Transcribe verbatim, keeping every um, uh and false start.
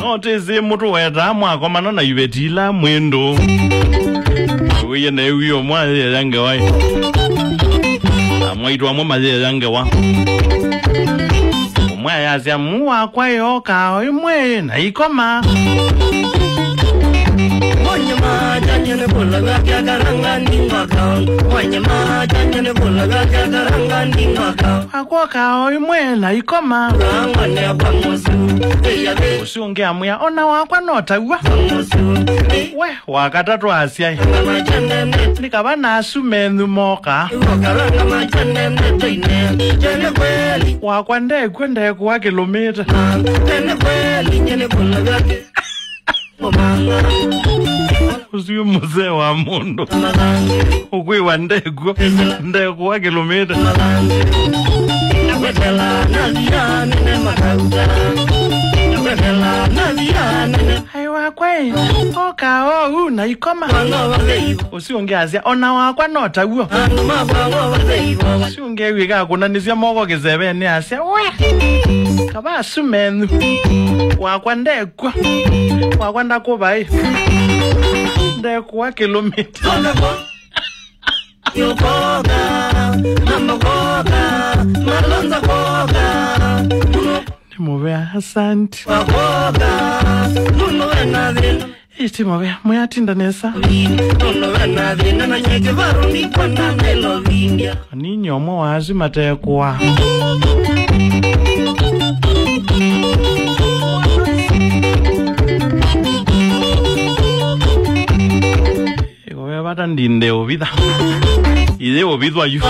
Notĩsĩ mũtũwetaa mwakomana na iveti ila mwĩndũ. Wĩie na ĩw'ĩ ũmwe ayĩea ngewa. Na mwaitũ amwe mayĩea ngewa. Ũmwe ayasya, "Mu wakwa ĩokaa o ĩmwe na ikoma." Mwenye macha nyene kula gake akaranga ndingwa kao. Mwenye macha nyene kula gake akaranga ndingwa kao. Wakwa okaa o ĩmwe na ikoma. Rangwa ne kwa musu. Eya be. Ũsu ũngĩ amwĩa, "Ona wakwa no taw'o." Kwa musu. We, wa katatũ asya, "Nĩ kava na asu menyu moka." Wakwa ndekw'a ndekũa kĩlũmĩte. Ũsu mũsee wa mũndũ. Ũkwĩwa ndekw'a ndekũa kĩlũmĩte. Ai wakwa ĩ, oka oou na ikoma. Ũsu ũngĩ asya, "Ona wakwa no taw'o." Ũsu ũngĩ ew'ĩka akũnanĩsya moko kĩsevenĩ asya, "We! Kava asu menyu. Wakwa ndekw'a. Wakwa ndakũvaĩ. Ndekũa kĩlũmĩte." Nĩ mũvea, asante. Ĩĩ, ti mũvea, mũyatinda nesa. Anini omwe wa asu matekũa. Ĩkũvea vata ndinde ũvitha. Iye ũvithwa yu.